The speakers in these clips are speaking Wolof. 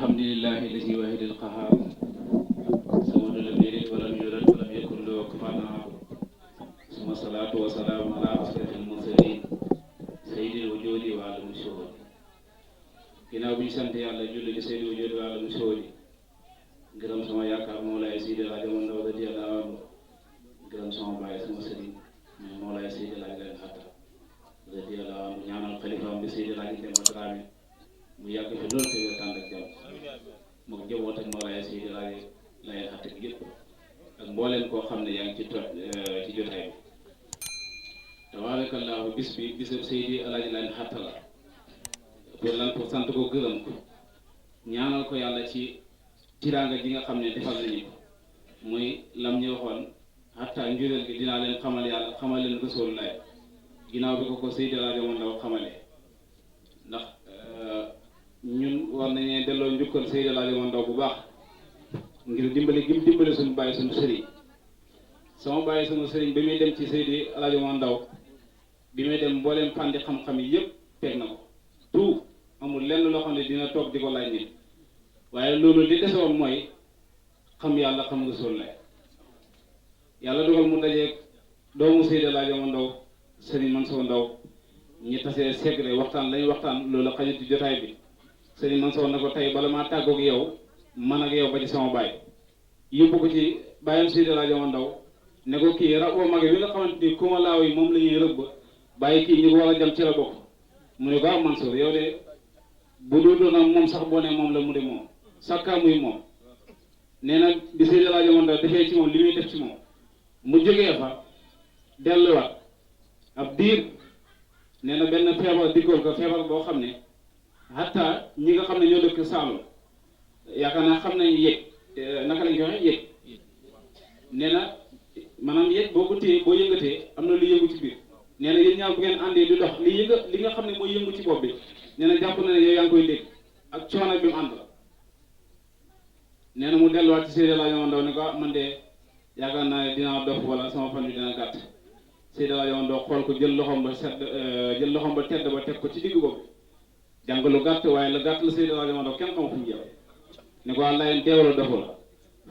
الحمد لله الذي واحد القهار صمد لم يلد ولم يولد ولم يكن له كفوا احد ثم الصلاة والسلام على أشرف المرسلين سيد الوجود وعالم الشهود ginnaaw bi ñu sant yàlla julli di seydi wujud wa alam shuhudi gërëm sama yaakaar Mawlaay Seydi El Hadji Omar Ndaw radiyallahu anhu gërëm sama baay sama sëriñ mais Mawlaay Seydi El Hadji Layène Hatta radiyallahu anhu ñaanal xalifaam bi Seydi El Hadji Demba Dramé mu yàgg fi loolu te wér tànd ak jàmm moom jaboot ak Mawlaay Seydi El Hadji Layène Hatta gi yëpp ak mbooleen koo xam ne yaa ngi ci jotaay bi tabarakallahu bis bi bisab Seydi El Hadji Layène Hatta la pour lan pour sant ko gërëm ko ñaanal ko yàlla ci tiraanga ji nga xam ne defal nañu ko muy lam ñu waxoon hatta njureel gi dinaa leen xamal yàlla xamal leen Rasulullah ginnaaw bi ko Seydi El Hadji Omar Ndaw xamalee ndax ñun war nañu delloo njukkal Seydi El Hadji Omar Ndaw bu baax ngir dimbali gi mu dimbali suñu bàyyi suñu sëriñ sama bàyyi suñu sëriñ bi muy dem ci Seydi El Hadji Omar Ndaw bi muy dem mbooleem fànni xam-xam yi yëpp teg na ko tout amul lenn loo xam ne dina toog di ko laaj nit waaye loolu li desewoon mooy xam yàlla xam Rasulullah yàlla dogal mu dajeeg doomu Seydi El Hadji Omar Ndaw Serigne Mansour Ndaw ñi tasee segre waxtaan lañu waxtaan loolu xajut ci jotaay bi Serigne Mansour na ko tey bala maa tàggoog yow man ak yow ba ci sama baay yóbbu ko ci bàyyam Seydi El Hadji Omar Ndaw ne ko kii raboo mag wi nga xamante ni kuma laaw yi moom la ñuy rëbb bàyyi kii ñu ko war a jam ci la bokk mu ne ko ah Mansour yow de bu dul doon moom sax boo ne moom la mu de moom sakka muy moom nee na di Seydi El Hadji Omar Ndaw defee ci moom li muy def ci moom mu jógee fa delluwaat ab diir nee na benn feebar diggool ko feebar boo xam ne hatta ñi nga xam ne ñoo dëkk Saalum yaakaar naa xam nañ yëg naka lañ ko waxee yëg nee na maanaam yëg boo ko téye boo yëngatee am na lu yëngu ci biir nee na yéen ñaar bu ngeen àndee di dox li nga xam ne mooy yëngu ci bopp bi nee na jàpp na ne yow yaa ngi koy dégg ak coono bi mu ànd la nee na mu delluwaat ci Seydi El Hadji Omar Ndaw ne ko man de yaakaar naa ne dinaa dof wala sama fan bi dina gàtt Seydi El Hadji Omar Ndaw xool ko jël loxoom ba tedd ba teg ko ci diggu bopp jàng lu gàtt waaye la gàtt la Seydi El Hadji Omar Ndaw kenn xamu fu mu jëm ne ko wàlla yéen teewlu dofu la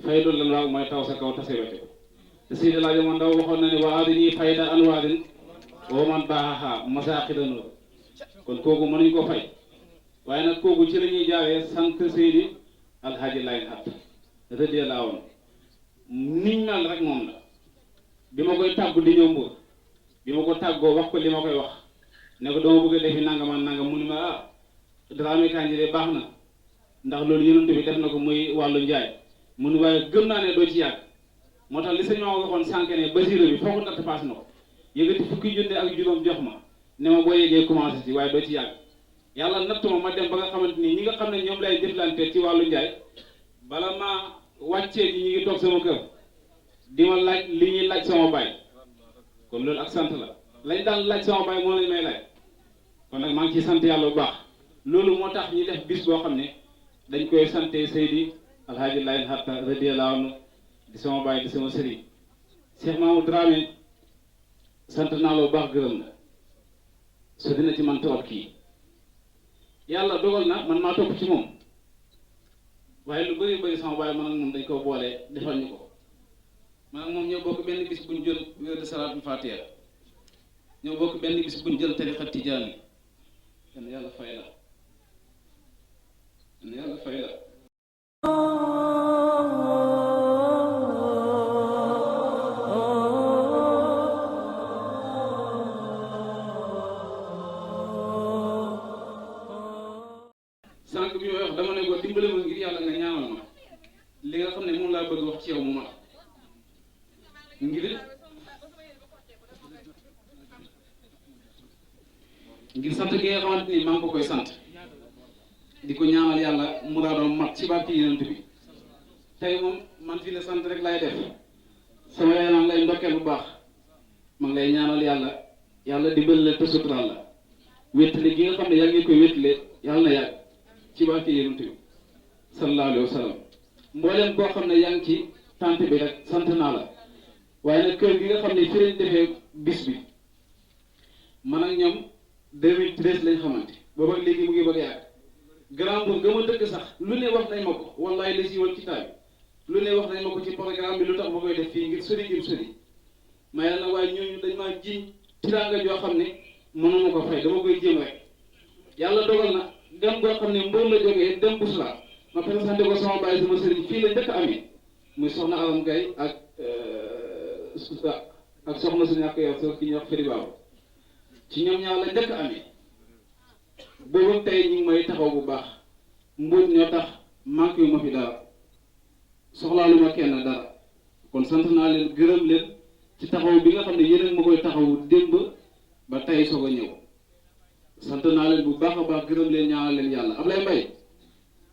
fay doon lan waag mooy taw sa kaw tase wete te Seydi El Hadji Omar Ndaw waxoon na ne waa adini fayda anwaadin woo man baaxaa masaaxidanoo kon kooku mënuñ ko fay waaye nag kooku ci la ñuy jaawee sant Seydi El Hadji Layène Hatta radiyallahu anhu niñ mel rek moom la bi ma koy tàggu di ñëw Mbuur bi ma ko tàggoo wax ko li ma koy wax ne ko dama bëgg a defi nangam ak nangam mu ne ma ah Dramé Kandji de baax na ndax loolu yonent bi def na ko muy wàllu njaay mu ne waaye gëm naa ne doo ci yàgg moo tax li sëñ ma waxoon sànq ne basira bi foo ko natt paas na ko yëgati fukki junne ak juróom jox ma ne ma boo yeggee commencé ci waaye doo ci yàgg yàlla nattu ma dem ba nga xamante ni ñi nga xam ne ñoom lay jëflante ci wàllu njaay bala ma wàccee ji ñi ngi toog sama kër di ma laaj li ñuy laaj sama baay kon loolu ak sant la lañ daan laaj sama baay moo lañ may laaj kon nag maa ngi ciy sant yàlla bu baax loolu moo tax ñi def bis boo xam ne dañ koy sante Seydi El Hadji Layène Hatta radiyallahu anhu di sama baay di sama sëriñ Cheikh Mamadou Dramé sant naa la bu baax gërëm la so dina ci man trop kii yàlla dogal na man maa topp ci moom waaye lu bëri sama baay man ak moom dañ ko boole defal ñu ko man ak moom ñoo bokk benn bis buñ jël wérdu salaatul faatiha ñoo bokk benn bis buñ jël tariqa tijaani yal na yàlla fay la yal na yàlla fay la sànq bi may wax dama ne ko dimbale ma ngir yàlla nga ñaanal ma li nga xam ne moom laa bëgg wax ci yow mu mat ngir sant gi nga xamante ni maa ngi ko koy sant di ko ñaanal yàlla muraadoom mat ci barke Yonent bi tey moom man fi ne sant rek lay def sama yaay maa ngi lay ndokkeel bu baax maa ngi lay ñaanal yàlla dimbali la te suturaal la wéttali gi nga xam ne yaa ngi koy wéttale yàlla na yàgg ci barke Yonent bi sallallahu alayhi wa sallam mbooleem koo xam ne yaa ngi ci tant bi rek sant naa la waaye nag kër gi nga xam ne fi lañ defee bis bi man ak ñoom 2013 lañ xamante booba léegi mu ngi bëgg a yàgg grand boobu ga ma dëkk sax lu ne wax nañ ma ko wallaay la si wal kitaab lu ne wax nañ ma ko ci programme bi lu tax ma koy def fii ngir sori ngir sori ma yàlla waaye ñooñu dañ maa jiñ tiraanga joo xam ne mënuma ko fay dama koy jéem rek yàlla dogal na dem boo xam ne Mbour la jógee dem Bousra ma présenté ko sama baay sama sëriñ fii la njëkk a amee muy soxna Aram Gaye ak soxna su ñàkk yow so ki ñuy wax Feri Baaw ci ñoom ñaar la njëkk a amee boobu tey ñu ngi may taxaw bu baax Mbour ñoo tax manqué yu ma fi dara soxlaalu ma kenn dara kon sant naa leen gërëm leen ci taxaw bi nga xam ne yéen ma koy taxawu démb ba tey soog a ñëw sant naa leen bu baax a baax gërëm leen ñaanal leen yàlla Ablaye Mbaye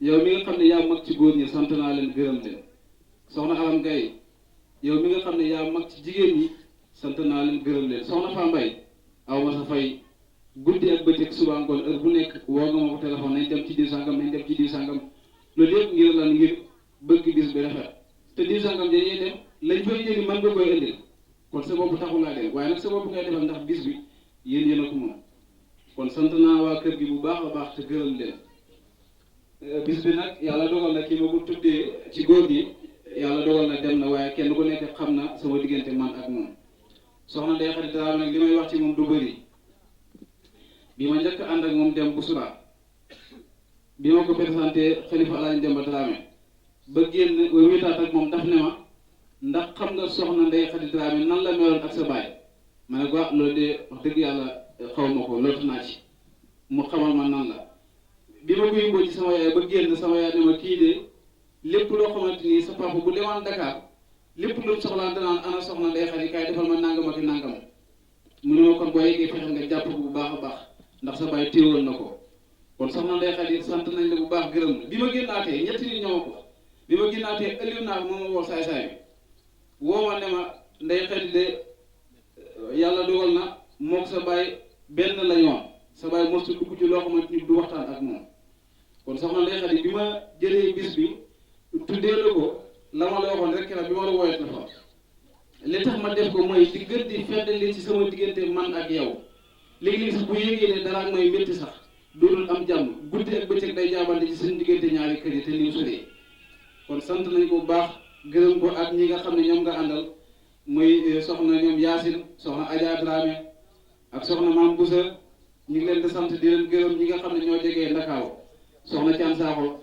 yow mi nga xam ne yaa mag ci góor ñi sant naa leen gërëm leen soxna Aram Gaye yow mi nga xam ne yaa mag ci jigéen ñi sant naa leen gërëm leen soxna Fa Mbaye aw ma sa fay guddi ak bëccëg suba ngoon heure bu nekk woo nga ma ko téléphone nañ dem ci diw sangam nañ dem ci diw sangam loolu yëpp ngir lan ngir bëgg bis bi rafet te diw sangam dañuy dem lañ fay jëli mën nga koy indil kon sa bopp taxul laa dem waaye nag sa bopp ngay defal ndax bis bi yéen a ko moom kon sant naa waa kër gi bu baax a baax te gërëm leen bis bi nag yàlla dogal na kii ma ko tuddee ci góor gi yàlla dogal na dem na waaye kenn ku nekk xam na sama diggante man ak moom soxna Ndeye Khady Dramé nag li may wax ci moom du bëri bi ma njëkk ànd ak moom dem Bousra bi ma ko présenté Khalifa Alaaji Demba Dramé ba génn ba wéetaat ak moom daf ne ma ndax xam nga soxna Ndeye Khady Dramé nan la meloon ak sa baay ma ne ko loolu de wax dëgg yàlla xaw ma ko lootu naa ci mu xamal ma nan la bi ma ko yóbboo ci sama yaay ba génn sama yaay ne ma kii de lépp loo xamante ni sa papa bu demaan Dakar lépp lu soxlaan danaan ana soxna Ndeye Khady kaay defal ma nangam ak nangam mu ne ma kon boo yeggee fexe nga jàpp bu baax a baax ndax sa baay téewoon na ko kon soxna Ndeye Khady sant nañ la bu baax gërëm la bi ma génnaatee ñetti nit ñoo ko bi ma génnaatee ëllëg naa moo ma woo saay-saay bi woo ma ne ma Ndeye Khady de yàlla dogal na mook sa baay benn la ñoon sa baay mosu dugg ci loo xamante ni du waxtaan ak moom kon soxna Ndeye Khady bi ma jëlee bis bi tuddee la ko la ma la waxoon rek la bi ma la woowee téléphone li tax ma def ko mooy di gën di feddali ci sama diggante man ak yow léegi-léegi sax bu yégee ne dara ak may métti sax dootul am jàmm guddi ak bëccëg day jaabante ci seen diggante ñaari kër yi te ni sudee kon sant nañ ko bu baax gërëm ko ak ñi nga xam ne ñoom nga àndal muy soxna ñoom Yacine soxna Adja Dramé ak soxna Mame Boussa ñu ngi leen di sant di leen gërëm ñi nga xam ne ñoo jegee Ndakaaru soxna Thiam Sakho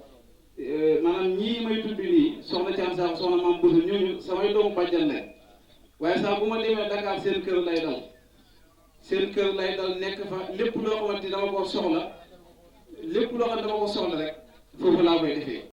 maanaam ñii may tudd nii soxna Thiam Sakho soxna Mame Boussa ñooñu samay doomu bàjjan lañ waaye saa bu ma demee Dakar seen kër lay dal nekk fa lépp loo xamante ni dama ko soxla rek foofu laa koy defee